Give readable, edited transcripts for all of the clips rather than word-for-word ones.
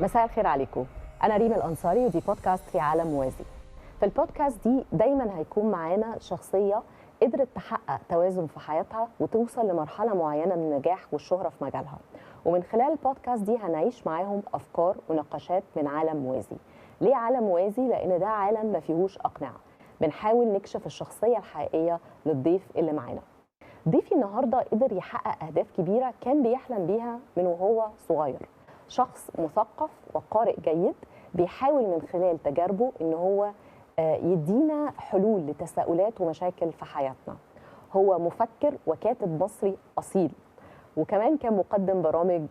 مساء الخير عليكم. أنا ريم الأنصاري ودي بودكاست في عالم موازي. في البودكاست دي دايما هيكون معانا شخصية قدرت تحقق توازن في حياتها وتوصل لمرحلة معينة من النجاح والشهرة في مجالها، ومن خلال البودكاست دي هنعيش معاهم أفكار ونقاشات من عالم موازي. ليه عالم موازي؟ لأن ده عالم ما فيهوش أقنعة، بنحاول نكشف الشخصية الحقيقية للضيف اللي معانا. ضيفي النهاردة قدر يحقق أهداف كبيرة كان بيحلم بيها من وهو صغير. شخص مثقف وقارئ جيد، بيحاول من خلال تجاربه إن هو يدينا حلول لتساؤلات ومشاكل في حياتنا. هو مفكر وكاتب مصري أصيل، وكمان كان مقدم برامج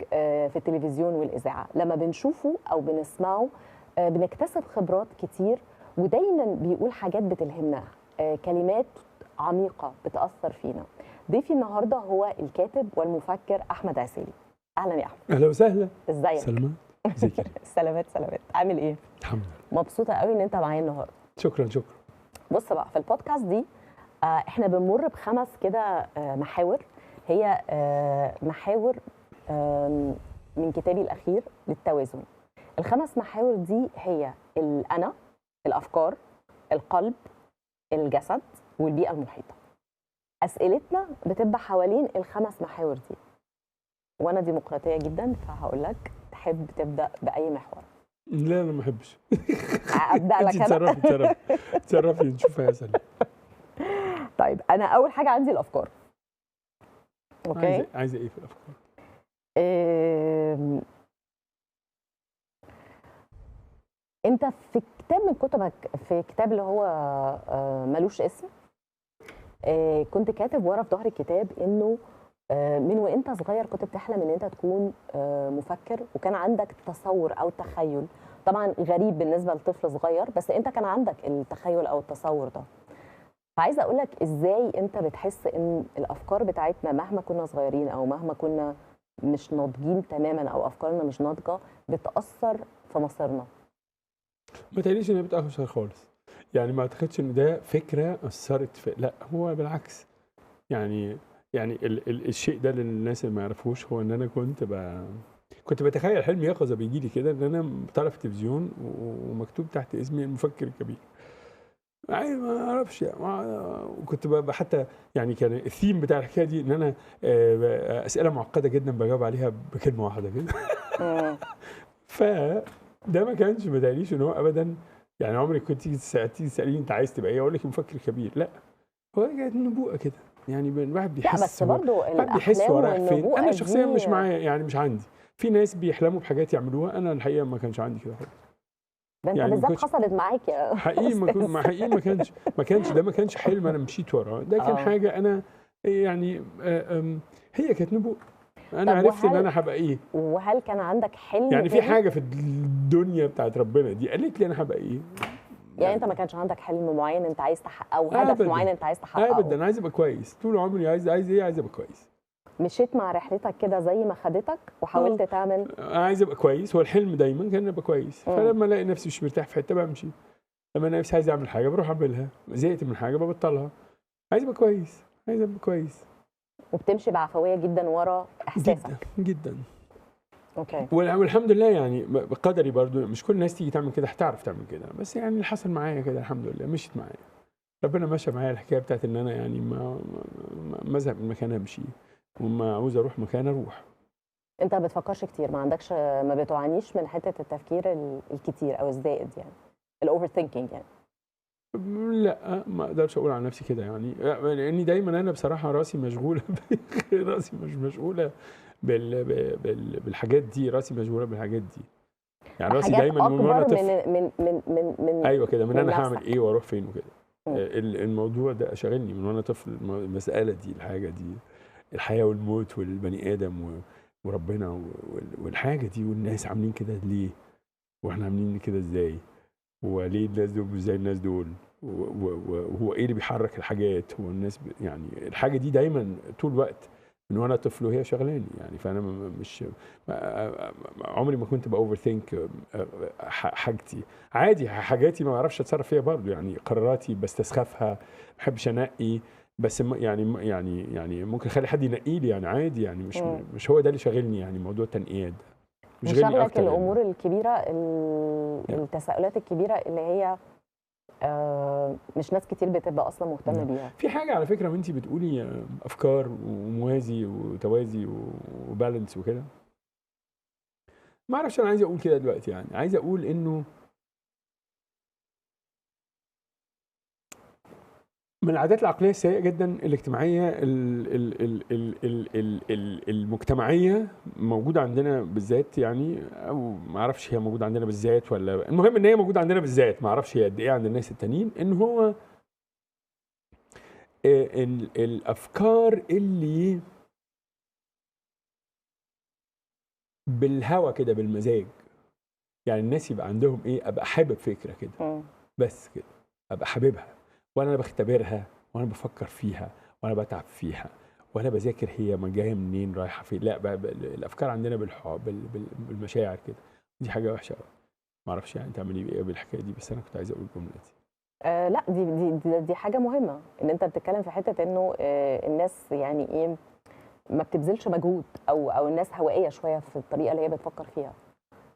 في التلفزيون والإذاعة. لما بنشوفه أو بنسمعه بنكتسب خبرات كتير، ودايما بيقول حاجات بتلهمنا، كلمات عميقة بتأثر فينا. ضيفي النهاردة هو الكاتب والمفكر أحمد عسيلي. أهلا يا أحمد. أهلا وسهلا. ازيك؟ سلامات. ازيك؟ سلامات سلامات. عامل إيه؟ الحمد لله. مبسوطة قوي إن أنت معايا النهاردة. شكرا شكرا. بص بقى، في البودكاست دي احنا بنمر بخمس كده محاور، هي محاور من كتابي الأخير للتوازن. الخمس محاور دي هي الأنا، الأفكار، القلب، الجسد، والبيئة المحيطة. أسئلتنا بتبقى حوالين الخمس محاور دي، وأنا ديمقراطية جدا فهقول لك تحب تبدأ بأي محور؟ لا أنا ما أحبش. أبدأ لك أنا؟ تصرفي تصرفي نشوفها يا سلام. طيب أنا أول حاجة عندي الأفكار. okay؟ عايزة إيه في الأفكار؟ أنت في كتاب من كتبك، في كتاب اللي هو ملوش اسم، كنت كاتب ورا في ظهر الكتاب إنه من وانت صغير كنت بتحلم ان انت تكون مفكر، وكان عندك تصور او تخيل، طبعا غريب بالنسبة لطفل صغير، بس انت كان عندك التخيل او التصور ده. فعايزه اقول لك ازاي انت بتحس ان الافكار بتاعتنا مهما كنا صغيرين او مهما كنا مش ناضجين تماما او افكارنا مش ناضجة بتاثر في مصيرنا؟ ما تقليش ان هي بتاثر خالص، يعني ما اعتقدش ان ده فكرة اثرت في، لا هو بالعكس. يعني الشيء ده للناس اللي ما يعرفوش، هو ان انا كنت بتخيل حلم يقظه بيجي لي كده، ان انا طالع في التلفزيون ومكتوب تحت اسمي المفكر الكبير. يعني ما اعرفش، وكنت حتى يعني كان الثيم بتاع الحكاية دي ان انا اسئلة معقدة جدا بجاوب عليها بكلمه واحدة كده. فده ما كانش، ما تقليش ان هو ابدا، يعني عمري كنت تيجي تساليني انت عايز تبقى ايه، اقول لك مفكر كبير. لا، هو كانت نبوءة كده، يعني الواحد بيحس، لا بس برضه بيحس هو رايح فين. انا شخصيا مش معايا، يعني مش عندي، في ناس بيحلموا بحاجات يعملوها، انا الحقيقة ما كانش عندي كده خالص. ده انت يعني بالذات حصلت معاك يا حقيقي، ما حقيقي ما كانش ده، ما كانش حلم انا مشيت وراه، ده كان حاجة انا يعني هي كانت نبوءة. انا عرفت ان انا هبقى ايه. وهل كان عندك حلم يعني في حاجة في الدنيا بتاعت ربنا دي قالت لي انا هبقى ايه؟ يعني انت ما كانش عندك حلم معين انت عايز تحققه، هدف معين انت عايز تحققه؟ ابدا، انا عايز ابقى كويس طول عمري، عايز ايه؟ عايز ابقى كويس. مشيت مع رحلتك كده زي ما خدتك وحاولت تعمل؟ عايز ابقى كويس، هو الحلم دايما كان ابقى كويس. فلما الاقي نفسي مش مرتاح في حتة بمشي، لما الاقي نفسي عايز اعمل حاجة بروح اعملها، زهقت من حاجة ببطلها. عايز ابقى كويس، عايز ابقى كويس. وبتمشي بعفويه جدا ورا احساسك. جدا جدا. okay. والحمد لله، يعني بقدري برضو، مش كل الناس تيجي تعمل كده هتعرف تعمل كده، بس يعني اللي حصل معايا كده الحمد لله مشيت معايا، ربنا مشى معايا الحكاية بتاعت ان انا يعني ما ازهق من مكان امشي، وما عاوز اروح مكان اروح. انت ما بتفكرش كتير، ما عندكش، ما بتعانيش من حتة التفكير الكتير او الزائد، يعني ال overthinking يعني؟ لا، ما اقدرش اقول على نفسي كده يعني، لاني دايما انا بصراحة راسي مشغولة راسي مش مشغولة بالحاجات دي، راسي مشغولة بالحاجات دي، يعني راسي دايما من وانا طفل من من من من ايوه كده، من انا هعمل ايه واروح فين وكده. الموضوع ده شاغلني من وانا طفل، المسالة دي، الحاجة دي، الحياة والموت والبني ادم وربنا والحاجة دي، والناس عاملين كده ليه، واحنا عاملين كده ازاي، وليه الناس دول مش زي الناس دول، وهو ايه اللي بيحرك الحاجات، والناس يعني الحاجة دي دايما طول الوقت من وانا طفل وهي شغلاني يعني. فانا مش عمري ما كنت ب overthink حاجتي، عادي حاجاتي ما بعرفش اتصرف فيها برضو، يعني قراراتي بستسخفها، ما بحبش انقي، بس يعني يعني يعني ممكن اخلي حد ينقي لي يعني عادي، يعني مش هو ده اللي شاغلني، يعني موضوع التنقيات ده. بيشغلني اكتر الامور يعني الكبيرة، التساؤلات الكبيرة اللي هي مش ناس كتير بتبقى اصلا مهتمة بيها. في حاجة على فكرة وانت بتقولي افكار وموازي وتوازي و balance وكده، ما اعرفش انا عايز اقول كده دلوقتي، يعني عايز اقول انه من العادات العقلية السيئة جدا الاجتماعية ال ال ال ال ال ال ال المجتمعية موجودة عندنا بالذات، يعني او ما اعرفش هي موجودة عندنا بالذات ولا، المهم ان هي موجودة عندنا بالذات، ما اعرفش هي قد ايه عند الناس التانيين، ان هو الافكار اللي بالهوى كده بالمزاج، يعني الناس يبقى عندهم ايه، ابقى حابب فكرة كده بس كده، ابقى حاببها وانا بختبرها وانا بفكر فيها وانا بتعب فيها وانا بذاكر هي ما جاية منين رايحة فين. لا، الافكار عندنا بالمشاعر كده، دي حاجة وحشة قوي. ما اعرفش يعني تعملي ايه بالحكاية دي، بس انا كنت عايز اقول الجملة دي. لا دي دي دي, دي حاجة مهمة، ان انت بتتكلم في حتة انه الناس يعني ايه ما بتبذلش مجهود، او الناس هوائية شوية في الطريقة اللي هي بتفكر فيها.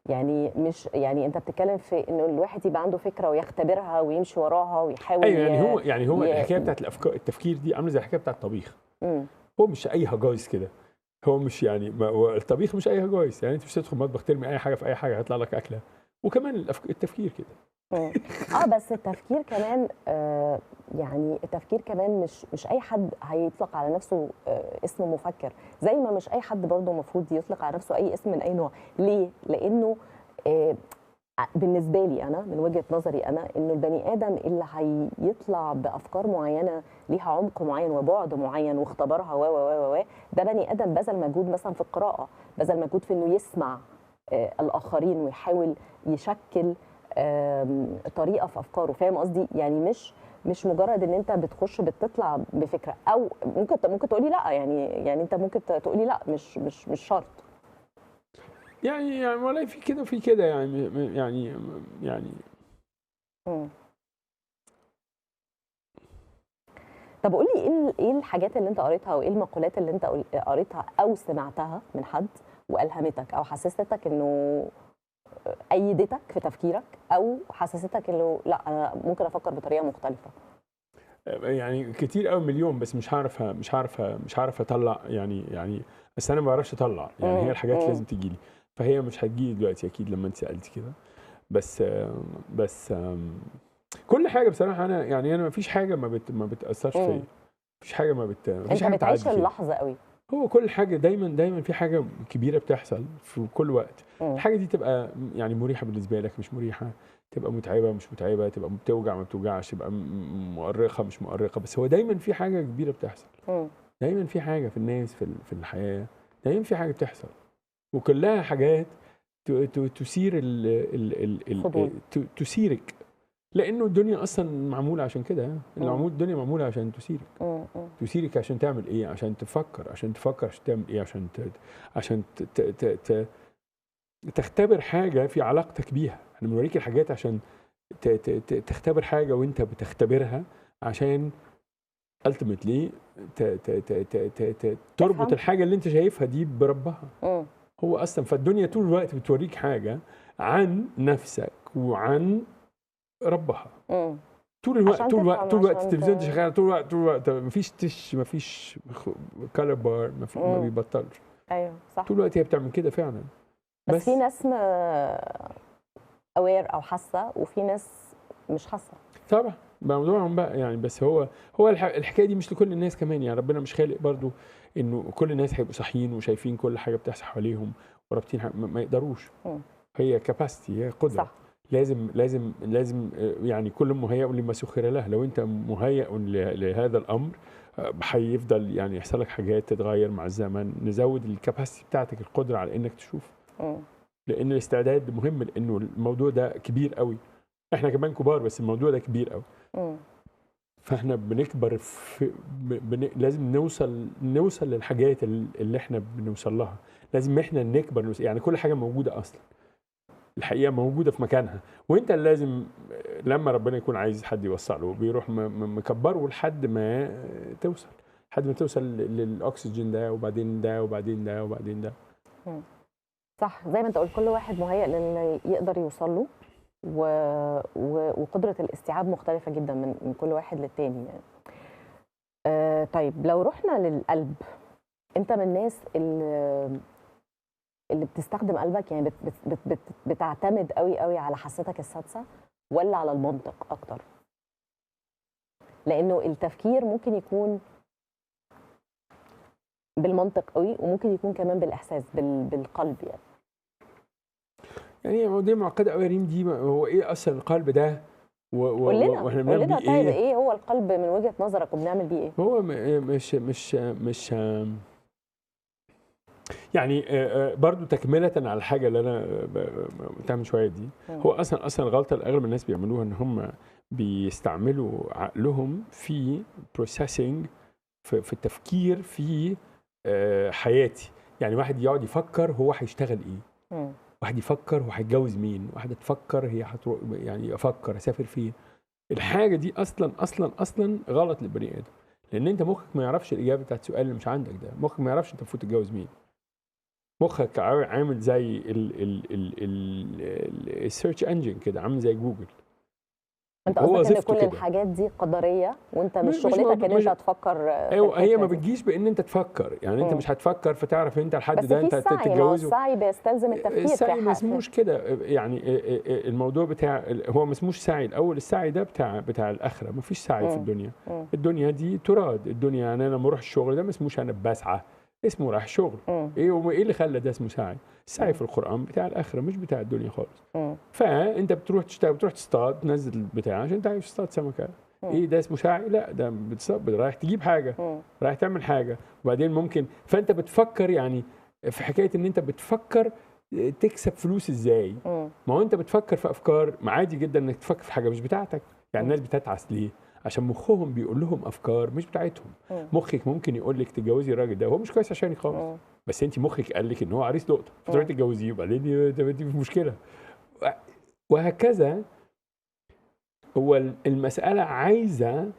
يعني مش يعني انت بتتكلم في انه الواحد يبقى عنده فكرة ويختبرها ويمشي وراها ويحاول. ايوه، يعني هو الحكاية بتاعت الافكار التفكير دي عامله زي الحكاية بتاعت الطبيخ. هو مش اي هجايز كده، هو مش يعني هو الطبيخ مش اي هجايز، يعني انت مش تدخل مطبخ ترمي اي حاجة في اي حاجة هيطلع لك اكله. وكمان التفكير كده. بس التفكير كمان يعني التفكير كمان مش اي حد هيطلق على نفسه اسم مفكر، زي ما مش اي حد برضه المفروض يطلق على نفسه اي اسم من اي نوع. ليه؟ لانه بالنسبة لي انا من وجهه نظري انا، انه البني ادم اللي هيطلع بافكار معينة ليها عمق معين وبعد معين واختبرها و و و ده بني ادم بذل مجهود مثلا في القراءة، بذل مجهود في انه يسمع الاخرين ويحاول يشكل طريقه في افكاره. فاهم قصدي؟ يعني مش مجرد ان انت بتخش بتطلع بفكره، او ممكن تقولي لا، يعني انت ممكن تقولي لا مش مش مش شرط. يعني والله في كده وفي كده، يعني يعني يعني طب قولي ايه الحاجات اللي انت قريتها، او ايه المقولات اللي انت قريتها او سمعتها من حد والهمتك او حسستك انه أيدتك في تفكيرك، أو حسستك إنه لا أنا ممكن أفكر بطريقة مختلفة؟ يعني كتير قوي، مليون، بس مش عارف أطلع، يعني بس أنا ما بعرفش أطلع، يعني هي الحاجات لازم تجيلي، فهي مش هتجيلي دلوقتي أكيد لما أنت سألتي كده. بس كل حاجة بصراحة أنا يعني أنا ما فيش حاجة ما بتأثرش فيا، مفيش حاجة ما مفيش حاجة بتعيش اللحظة قوي. هو كل حاجة دايما في حاجة كبيرة بتحصل في كل وقت. الحاجة دي تبقى يعني مريحة بالنسبة لك مش مريحة، تبقى متعبة مش متعبة، تبقى بتوجع ما بتوجعش، تبقى مؤرقة مش مؤرقة، بس هو دايما في حاجة كبيرة بتحصل. دايما في حاجة في الناس، في الحياة دايما في حاجة بتحصل، وكلها حاجات تثير تثيرك، لانه الدنيا اصلا معمولة عشان كده. الدنيا معمولة عشان تثيرك. تثيرك عشان تعمل ايه؟ عشان تفكر، عشان تفكر عشان تعمل ايه؟ عشان تختبر حاجة في علاقتك بيها. احنا بنوريك الحاجات عشان تختبر حاجة وانت بتختبرها، عشان ultimately تربط الحاجة اللي انت شايفها دي بربها. هو اصلا فالدنيا طول الوقت بتوريك حاجة عن نفسك وعن ربها. طول الوقت طول الوقت طول الوقت التلفزيون شغال طول الوقت طول الوقت، مفيش تش، مفيش color bar، ما بيبطلش. ايوه صح، طول الوقت هي بتعمل كده فعلا. بس في ناس aware او حاسه، وفي ناس مش حاسه. طبعا موضوعهم بقى يعني. بس هو الحكاية دي مش لكل الناس كمان، يعني ربنا مش خالق برضو انه كل الناس هيبقوا صاحيين وشايفين كل حاجة بتحصل حواليهم ورابطين، ما يقدروش. هي capacity، هي قدره. صح. لازم لازم لازم يعني كل مهيأ لما سخر له. لو انت مهيأ لهذا الامر هيفضل يعني يحصل لك حاجات تتغير مع الزمن، نزود ال capacity بتاعتك، القدرة على انك تشوف. لان الاستعداد مهم، لانه الموضوع ده كبير قوي. احنا كمان كبار بس الموضوع ده كبير قوي. فاحنا بنكبر في لازم نوصل للحاجات اللي احنا بنوصل لها، لازم احنا نكبر. يعني كل حاجة موجودة اصلا، الحقيقة موجودة في مكانها، وانت لازم لما ربنا يكون عايز حد يوصله بيروح مكبره لحد ما توصل، لحد ما توصل للاكسجين ده وبعدين ده وبعدين ده وبعدين ده. صح، زي ما انت قلت كل واحد مهيئ للي يقدر يوصل له، وقدره الاستيعاب مختلفة جدا من كل واحد للتاني يعني. طيب لو رحنا للقلب، انت من الناس اللي بتستخدم قلبك يعني، بت بت بت بت بتعتمد قوي قوي على حاستك السادسة ولا على المنطق اكتر؟ لانه التفكير ممكن يكون بالمنطق قوي، وممكن يكون كمان بالاحساس بالقلب يعني. يعني مواضيع معقدة قوي يا ريم دي. هو ايه اصلا القلب ده؟ قول لنا، قول لنا طيب ايه هو القلب من وجهه نظرك وبنعمل بيه ايه؟ هو مش مش مش يعني برضو تكمله على الحاجة اللي انا قلتها من شوية دي. هو اصلا الغلطة اللي اغلب الناس بيعملوها ان هم بيستعملوا عقلهم في processing، في التفكير في حياتي. يعني واحد يقعد يفكر هو هيشتغل ايه، واحد يفكر هو هيتجوز مين، واحدة تفكر هي هتروح، يعني افكر اسافر فين. الحاجة دي اصلا اصلا اصلا غلط للبني ادم، لان انت مخك ما يعرفش الاجابة بتاعت السؤال اللي مش عندك ده. مخك ما يعرفش انت المفروض تتجوز مين. مخك عامل زي ال search engine كده، عامل زي جوجل. انت قصدك ان كل الحاجات دي قدرية وانت مش شغلتك ان انت تفكر؟ ايوه، هي ما بتجيش بان انت تفكر يعني. انت مش هتفكر فتعرف انت الحد ده انت تتجوزه. السعي بيستلزم التفكير. السعي ما اسموش كده يعني. الموضوع بتاع هو ما اسموش سعي الاول. السعي ده بتاع الاخرة. ما فيش سعي في الدنيا. الدنيا دي تراد. الدنيا يعني انا لما اروح الشغل ده ما اسموش انا بسعى، اسمه رايح شغل. ايه اللي خلى ده اسمه سعي؟ السعي في القران بتاع الاخرة مش بتاع الدنيا خالص. فانت بتروح تشتغل، بتروح تصطاد، تنزل بتاع عشان انت عايز تصطاد سمكة. ايه ده اسمه سعي؟ لا، ده بتصطاد، رايح تجيب حاجة، رايح تعمل حاجة، وبعدين ممكن. فانت بتفكر يعني في حكاية ان انت بتفكر تكسب فلوس ازاي. ما هو انت بتفكر في افكار، ما عادي جدا انك تفكر في حاجة مش بتاعتك يعني. الناس بتتعس ليه؟ عشان مخهم بيقول لهم افكار مش بتاعتهم. مخك ممكن يقول لك تتجوزي الراجل ده، هو مش كويس عشانك خالص، بس انت مخك قال لك ان هو عريس لقطة، فتروحي تتجوزيه وبعدين تبقي في مشكلة، وهكذا. هو المسالة عايزه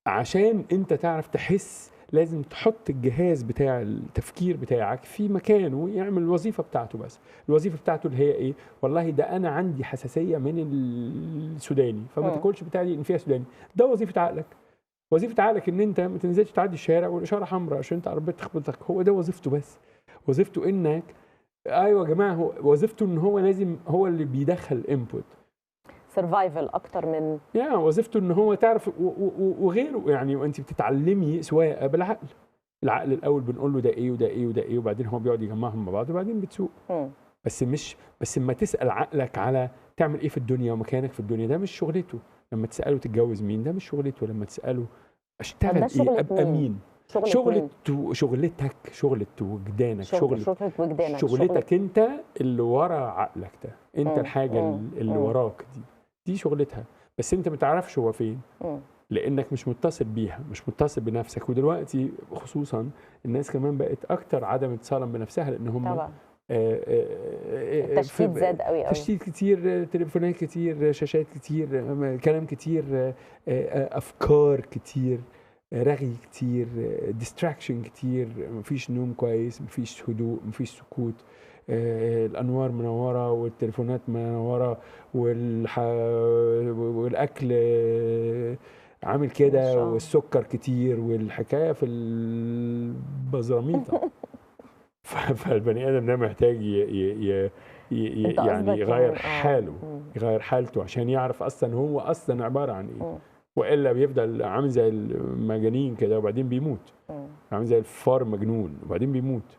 عشان انت تعرف تحس لازم تحط الجهاز بتاع التفكير بتاعك في مكانه يعمل الوظيفة بتاعته. بس الوظيفة بتاعته اللي هي ايه؟ والله ده انا عندي حساسية من السوداني، فما تاكلش بتاع دي ان فيها سوداني. ده وظيفة عقلك. وظيفة عقلك ان انت ما تنزلش تعدي الشارع والاشارة حمراء عشان انت عربية تخبطك. هو ده وظيفته بس. وظيفته انك، ايوه يا جماعة، هو وظيفته ان هو لازم هو اللي بيدخل input survival اكتر من يعني وظيفته ان هو تعرف وغيره يعني. وانت بتتعلمي سواقة بالعقل. العقل الاول بنقول له ده ايه وده ايه وده ايه، وبعدين هو بيقعد يجمعهم مع بعض وبعدين بتسوق. بس مش بس اما تسال عقلك على تعمل ايه في الدنيا ومكانك في الدنيا، ده مش شغلته. لما تساله تتجوز مين، ده مش شغلته. لما تساله اشتغل ايه، ابقى مين، شغلة شغلتك، شغلة وجدانك، شغلة وجدانك، شغلتك انت اللي ورا عقلك ده، انت الحاجة اللي وراك دي شغلتها. بس انت ما تعرفش هو فين، لانك مش متصل بيها، مش متصل بنفسك. ودلوقتي خصوصا الناس كمان بقت اكتر عدم اتصالا بنفسها، لان هم طبعا التشتيت زاد قوي قوي. تشتيت كتير، تليفونات كتير، شاشات كتير، كلام كتير، افكار كتير، رغي كتير، distraction كتير، مفيش نوم كويس، مفيش هدوء، مفيش سكوت، الانوار منورة والتليفونات منورة والاكل عامل كده والسكر كتير والحكاية في البزراميطه. فالبني ادم ده محتاج يعني يغير حاله، يغير حالته عشان يعرف اصلا هو اصلا عبارة عن ايه، والا بيفضل عامل زي المجانين كده وبعدين بيموت، عامل زي الفار مجنون وبعدين بيموت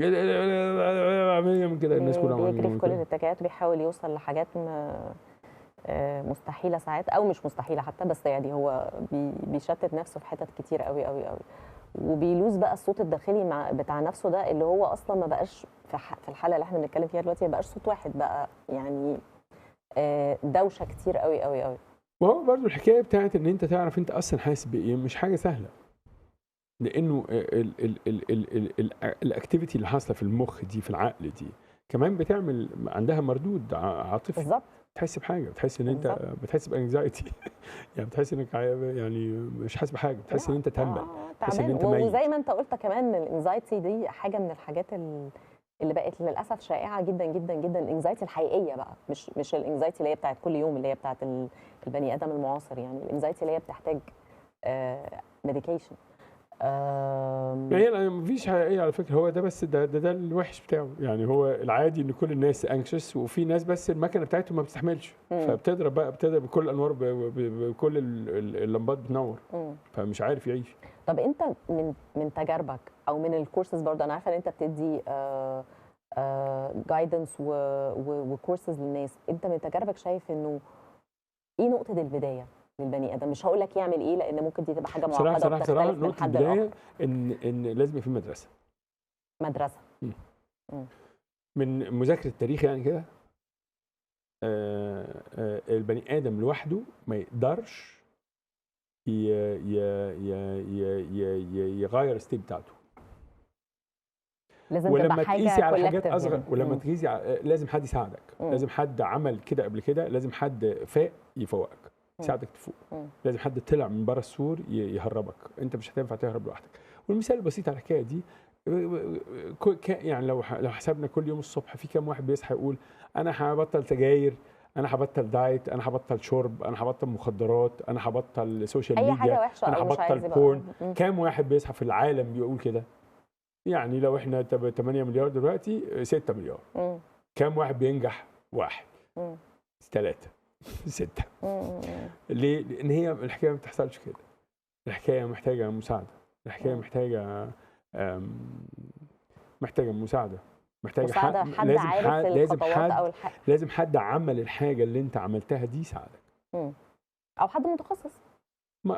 عامل كده. الناس كلها بيجري في كل الاتجاهات وبيحاول يوصل لحاجات مستحيلة ساعات، او مش مستحيلة حتى، بس يعني هو بيشتت نفسه في حتت كتير قوي قوي قوي، وبيلوز بقى الصوت الداخلي مع بتاع نفسه ده، اللي هو اصلا ما بقاش في الحالة اللي احنا بنتكلم فيها دلوقتي ما بقاش صوت واحد بقى، يعني دوشه كتير قوي قوي قوي. وهو برضو الحكاية بتاعت ان انت تعرف انت اصلا حاسس بايه مش حاجة سهلة، لانه ال activity اللي حاصله في المخ دي، في العقل دي، كمان بتعمل عندها مردود عاطفي. بالظبط. بتحس بحاجة، بتحس ان انت بتحس ب anxiety يعني بتحس انك يعني مش حاسس بحاجة، بتحس ان انت تنبل، بتحس ان انت ميت. وزي ما انت قلت كمان ال anxiety دي حاجة من الحاجات اللي بقت للاسف شائعة جدا جدا جدا، ال anxiety الحقيقية بقى، مش ال anxiety اللي هي بتاعت كل يوم، اللي هي بتاعت البني ادم المعاصر، يعني ال anxiety اللي هي بتحتاج medication. هي مفيش حقيقية على فكرة، هو ده بس ده الوحش بتاعه يعني. هو العادي ان كل الناس anxious، وفي ناس بس المكنه بتاعتهم ما بتستحملش، فبتضرب بقى، بتضرب بكل الانوار، بكل اللمبات بتنور، فمش عارف يعيش. طب انت من تجاربك او من الكورسز برضه، انا عارفه ان انت بتدي guidance و courses للناس، انت من تجاربك شايف انه ايه نقطة البداية للبني ادم؟ مش هقول لك يعمل ايه لان ممكن دي تبقى حاجة معقدة. صراحة نقطة البداية ان لازم يبقى في مدرسه. مدرسه. من مذاكرة التاريخ يعني كده، البني ادم لوحده ما يقدرش يغير ال state بتاعته. لازم تبقى حاجة تقيسي على حاجات اصغر يعني. ولما تقيسي لازم حد يساعدك، لازم حد عمل كده قبل كده، لازم حد فاق يفوقك، يساعدك تفوق، لازم حد طلع من بره السور يهربك، انت مش هتنفع تهرب لوحدك. والمثال البسيط على الحكاية دي يعني لو حسبنا كل يوم الصبح في كام واحد بيصحى يقول انا هبطل سجاير، انا هبطل diet، انا هبطل شرب، انا هبطل مخدرات، انا هبطل social media، اي حاجة وحشة، انا هبطل porn. كام واحد بيصحى في العالم بيقول كده؟ يعني لو احنا 8 مليار دلوقتي، 6 مليار. كام واحد بينجح؟ واحد، 3، 6. ليه؟ لان هي الحكاية ما بتحصلش كده. الحكاية محتاجه مساعدة، الحكاية محتاجه محتاجه مساعدة، محتاجه حد لازم عارف الخطوات او الحق. لازم حد عمل الحاجة اللي انت عملتها دي يساعدك، او حد متخصص. ما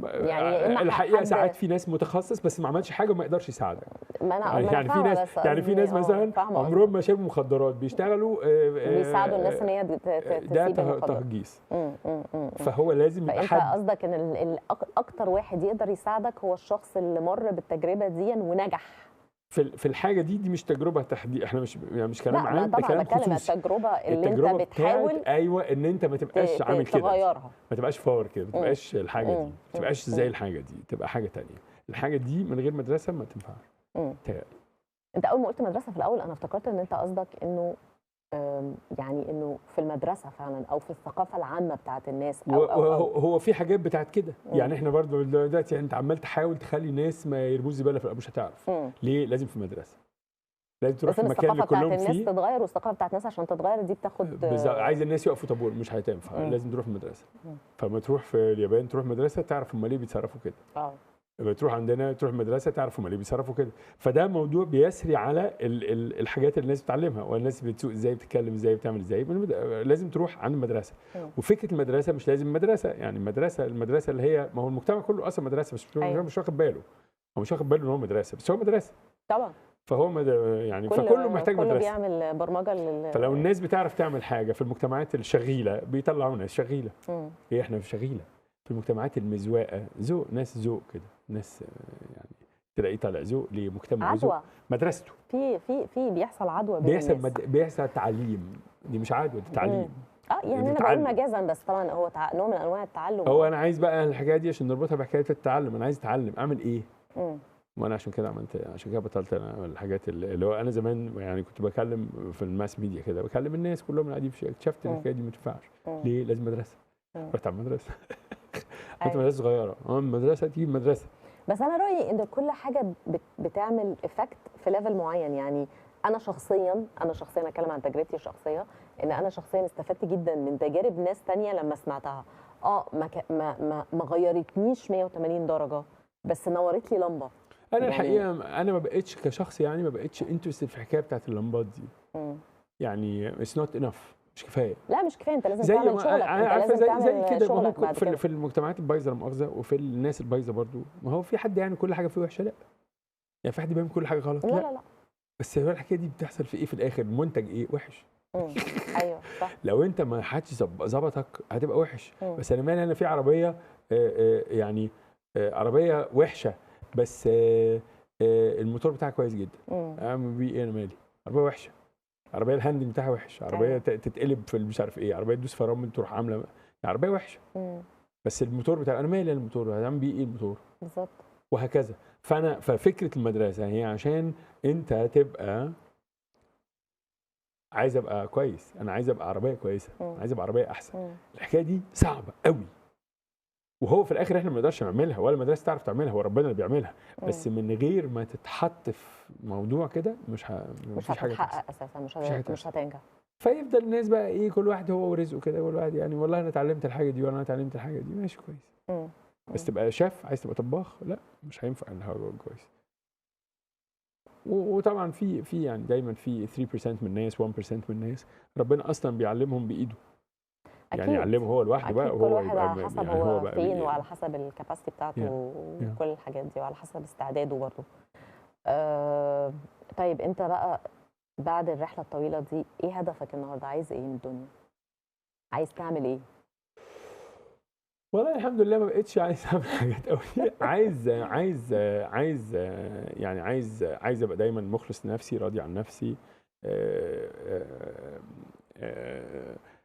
يعني الحقيقة ساعات في ناس متخصص بس ما عملش حاجة وما يقدرش يساعدك. ما انا يعني في ناس، يعني في ناس مثلا عمرهم ما شربوا مخدرات، بيشتغلوا بيساعدوا الناس ان هي تسيب المخدرات، ده تهجيس. فهو لازم يبقى حد. فانت قصدك ان اكتر واحد يقدر يساعدك هو الشخص اللي مر بالتجربة دي ونجح في الحاجة دي. دي مش تجربه تحديد، احنا مش يعني مش كلام عام، ده كلام خصوصي. التجربة اللي انت بتحاول، ايوه، ان انت ما تبقاش عامل كده، تغيرها، ما تبقاش فار كده، ما تبقاش الحاجة دي، ما تبقاش زي الحاجة دي، تبقى حاجة ثانية. الحاجة دي من غير مدرسه ما تنفعش. انت اول ما قلت مدرسه في الاول انا افتكرت ان انت قصدك انه يعني انه في المدرسة فعلا او في الثقافة العامة بتاعت الناس، أو أو هو في حاجات بتاعت كده. يعني احنا برضو دلوقتي انت عمال تحاول تخلي الناس ما يرموش زبالة في القبوش، هتعرف ليه؟ لازم في مدرسه، لازم تروح في مكان اللي كلهم فيه. الثقافة بتاعت الناس تتغير، والثقافة بتاعت الناس عشان تتغير دي بتاخد بالظبط. عايز الناس يقفوا طابور، مش هتنفع. لازم تروح مدرسه. فما تروح في اليابان تروح مدرسه تعرف هم ليه بيتصرفوا كده. بتروح عندنا تروح مدرسه تعرف هم ليه بيتصرفوا كده. فده موضوع بيسري على الحاجات اللي الناس بتتعلمها، والناس بتسوق ازاي، بتتكلم ازاي، بتعمل ازاي. لازم تروح عند المدرسة. وفكره المدرسة مش لازم مدرسه، يعني المدرسة اللي هي ما هو المجتمع كله اصلا مدرسه، بس مش واخد باله، هو مش واخد باله ان هو مدرسه، بس هو مدرسه طبعا. فهو يعني فكله محتاج مدرسه، كله بيعمل برمجة فلو الناس بتعرف تعمل حاجة في المجتمعات الشغيله بيطلعوا ناس شغيله. ايه احنا في شغيله في المجتمعات المزواقه، ذوق، ناس ذوق كده، ناس يعني تلاقيه طالع ذوق لمجتمع ذوق مدرسته. في في في بيحصل عدوى بين الناس، بيحصل تعليم. دي مش عدوى، دي تعليم. يعني انا بقول مجازا، بس طبعا هو نوع من انواع التعلم. هو انا عايز بقى الحكاية دي عشان نربطها بحكاية التعلم، انا عايز اتعلم اعمل ايه؟ وانا عشان كده عملت، عشان كده بطلت انا الحاجات اللي هو انا زمان يعني كنت بكلم في ال mass media كده، بكلم الناس كلهم قاعدين، اكتشفت ان الحكاية دي ما تنفعش. ليه؟ لازم مدرسه. رحت على المدرسة. كنت مدرسه صغيرة، المدرسة تجيب مدرسه. بس انا رايي ان كل حاجة بتعمل effect في level معين. يعني انا شخصيا اتكلم عن تجربتي الشخصية، ان انا شخصيا استفدت جدا من تجارب ناس ثانية لما سمعتها. ما غيرتنيش 180 درجه، بس نورت لي لمبة. انا الحقيقة انا ما بقتش كشخص، يعني ما بقتش interested في الحكاية بتاعت اللمبات دي. يعني it's not enough، مش كفاية. لا مش كفاية، انت لازم تعمل شغلك، انت لازم تعمل زي كده. ما هو في المجتمعات البايظه لا مؤاخذة، وفي الناس البايظه برضو، ما هو في حد يعني كل حاجة فيه وحشة؟ لا. يعني في حد بيعمل كل حاجة غلط؟ لا لا لا. بس هو الحكاية دي بتحصل في ايه في الاخر؟ المنتج ايه؟ وحش. ايوه صح. لو انت ما حدش ظبطك هتبقى وحش. بس انا مالي، انا في عربية يعني عربية وحشة بس الموتور بتاعها كويس جدا، اعمل بيه ايه؟ انا مالي؟ عربية وحشة، عربية ال handle بتاعها وحش، عربية تتقلب في مش عارف ايه، عربية تدوس فرامل تروح عامله، عربية وحشة بس الموتور بتاع، انا مالي الموتور هعمل بيه ايه الموتور؟ بالظبط. وهكذا. فانا ففكره المدرسة هي عشان انت تبقى عايز ابقى كويس، انا عايز ابقى عربية كويسة، انا عايز ابقى عربية احسن. الحكاية دي صعبة قوي، وهو في الاخر احنا ما نقدرش نعملها ولا المدرسة تعرف تعملها، هو ربنا اللي بيعملها. بس من غير ما تتحط في موضوع كده مش هتتحقق اساسا، مش هتنجح. فيفضل الناس بقى ايه، كل واحد هو ورزقه كده، كل واحد يعني والله انا اتعلمت الحاجة دي ولا انا اتعلمت الحاجة دي، ماشي كويس. بس تبقى شيف، عايز تبقى طباخ، لا مش هينفع ان هو كويس. وطبعا في يعني دايما في 3% من الناس، 1% من الناس ربنا اصلا بيعلمهم بايده. أكيد. يعني يعلمه هو لوحده بقى، وهو كل واحد على حسب يعني هو فين وعلى حسب ال capacity بتاعته وكل الحاجات دي، وعلى حسب استعداده برضه. طيب انت بقى بعد الرحلة الطويلة دي ايه هدفك النهارده؟ عايز ايه من الدنيا؟ عايز تعمل ايه؟ والله الحمد لله ما بقتش عايز اعمل حاجات قوي. عايز عايز عايز يعني عايز عايز ابقى دايما مخلص لنفسي، راضي عن نفسي،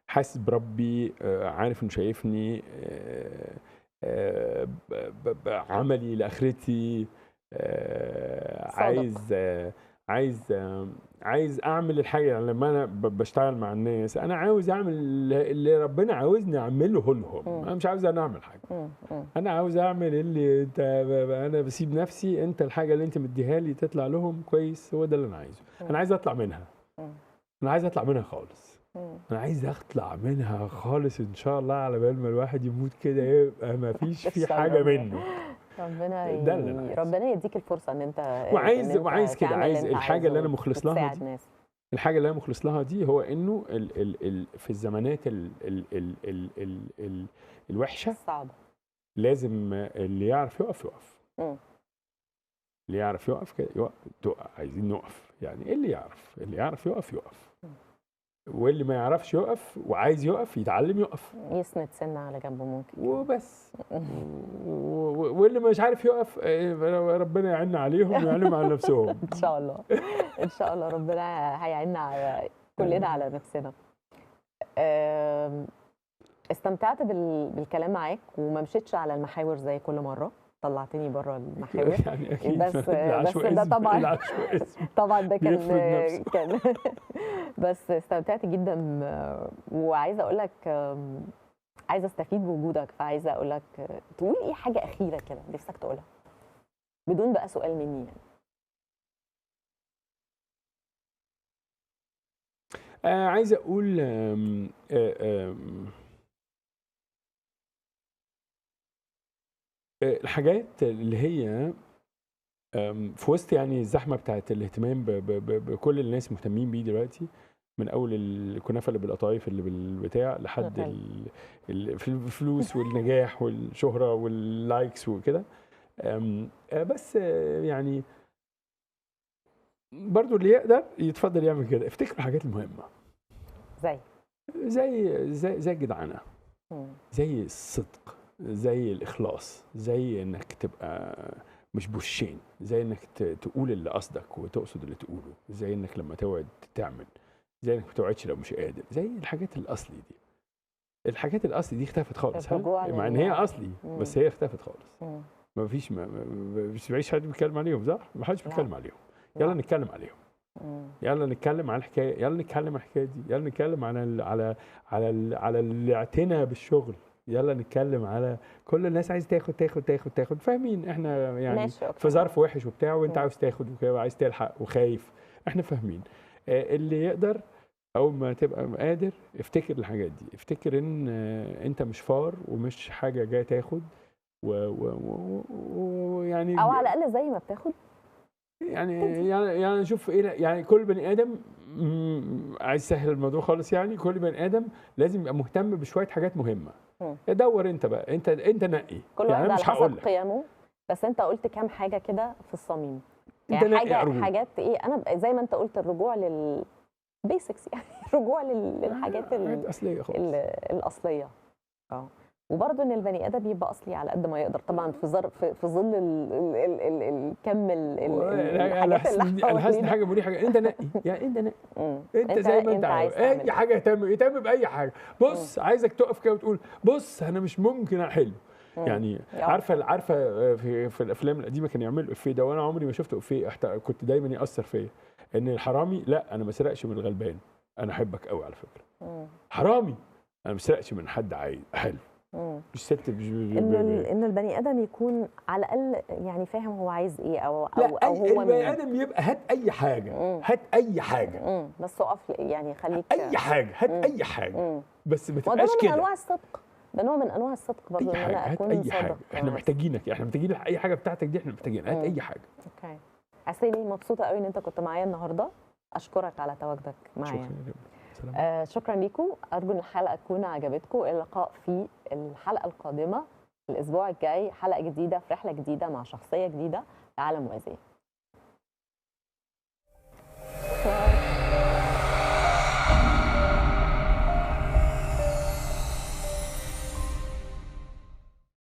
حاسس بربي، عارف انه شايفني، عملي لاخرتي، عايز عايز عايز اعمل الحاجة. يعني لما انا بشتغل مع الناس انا عاوز اعمل اللي ربنا عاوزني اعمله لهم. انا مش عاوز انا اعمل حاجة، انا عاوز اعمل اللي انت، انا بسيب نفسي، انت الحاجة اللي انت مديها لي تطلع لهم كويس، هو ده اللي انا عايزه. انا عايز اطلع منها، انا عايز اطلع منها خالص، انا عايز اطلع منها خالص ان شاء الله، على بال ما الواحد يموت كده يبقى ما فيش في حاجة منه. ربنا ربنا يديك الفرصة ان انت وعايز كده، عايز الحاجة اللي انا مخلص لها دي، الحاجة اللي انا مخلص لها دي هو انه ال ال ال في الزمانات ال ال ال ال ال ال الوحشة الصعبة لازم اللي يعرف يقف يقف. اللي يعرف يقف كده يقف، عايزين نقف يعني، اللي يعرف، اللي يعرف يقف يقف، واللي ما يعرفش يقف وعايز يقف يتعلم يقف، يسند سنة على جنبه ممكن وبس. واللي مش عارف يقف ربنا يعيننا عليهم ويعلم على نفسهم. ان شاء الله، ان شاء الله ربنا هيعيننا على كلنا على نفسنا. استمتعت بالكلام معاك، وما مشيتش على المحاور زي كل مرة، طلعتني بره المحاور يعني أكيد. بس ده طبعا طبعا ده كان بس استمتعت جدا، وعايزه اقول لك عايزه استفيد بوجودك، فعايزه اقول لك تقول ايه حاجة اخيرة كده نفسك تقولها بدون بقى سؤال مني يعني. عايز اقول الحاجات اللي هي في وسط يعني الزحمة بتاعت الاهتمام بكل الناس مهتمين بيه دلوقتي، من اول الكنافه اللي بالقطايف اللي بالبتاع لحد الفلوس والنجاح والشهرة وال likes وكده، بس يعني برضو اللي يقدر يتفضل يعمل كده. افتكروا الحاجات المهمة زي زي زي زي الجدعنه، زي الصدق، زي الاخلاص، زي انك تبقى مش بوشين، زي انك تقول اللي قصدك وتقصد اللي تقوله، زي انك لما توعد تعمل، زي انك ما توعدش لو مش قادر، زي الحاجات الاصلي دي. الحاجات الاصلي دي اختفت خالص، مع ان هي اصلي بس هي اختفت خالص. ما فيش ما فيش حد بيتكلم عليهم، صح؟ ما حدش بيتكلم عليهم. يلا نتكلم عليهم. يلا نتكلم على الحكاية، يلا نتكلم على الحكاية دي، يلا نتكلم على ال على على ال على الاعتناء بالشغل، يلا نتكلم على كل الناس عايز تاخد تاخد تاخد تاخد، فاهمين احنا يعني في ظرف وحش وبتاع، وانت عاوز تاخد وكده وعايز تلحق وخايف، احنا فاهمين. اللي يقدر او ما تبقى قادر افتكر الحاجات دي، افتكر ان انت مش فار ومش حاجة جاية تاخد ويعني او على الاقل زي ما بتاخد يعني يعني شوف ايه، يعني كل بني ادم عايز يسهل الموضوع خالص، يعني كل بني ادم لازم يبقى مهتم بشوية حاجات مهمة. دور انت بقى، انت نقي، كل واحد يعني على حسب قيمة. بس انت قلت كام حاجة كده في الصميم، يعني حاجة حاجات ايه، انا زي ما انت قلت الرجوع لل basics، يعني الرجوع للحاجات الاصلية خالص، الاصلية. وبرضه ان البني ادم يبقى اصلي على قد ما يقدر، طبعا في ظرف في ظل الكم الحاجات اللي انا حاسس ان حاجة مريحه. انت نقي، يعني انت نقي، انت زي ما انت عاوز، اي حاجة اهتم باي حاجة. بص عايزك تقف كده وتقول بص انا مش ممكن احله. يعني عارفه في الافلام القديمة كانوا يعملوا افيه ده، وانا عمري ما شفت افيه، كنت دايما ياثر فيا ان الحرامي لا انا ما سرقش من الغلبان، انا احبك قوي على فكرة. حرامي، انا ما بسرقش من حد، عايز حلو. مش ست انه البني ادم يكون على الاقل يعني فاهم هو عايز ايه او او او هو البني ادم يبقى هات اي حاجة، هات اي حاجة، بس اقف يعني خليك اي حاجة، هات اي حاجة، بس ما تبقاش كده. ده نوع من انواع الصدق، ده نوع من انواع الصدق برضه، ان انا اكون اي حاجة. احنا محتاجينك، احنا محتاجين اي حاجة بتاعتك دي، احنا محتاجين، هات اي حاجة. okay عسيلي، مبسوطة قوي ان انت كنت معايا النهارده، اشكرك على تواجدك معايا. شكرا. شكرا لكم، ارجو ان الحلقة تكون عجبتكم. اللقاء في الحلقة القادمة الاسبوع الجاي، حلقة جديدة في رحله جديدة مع شخصية جديدة في عالم موازي.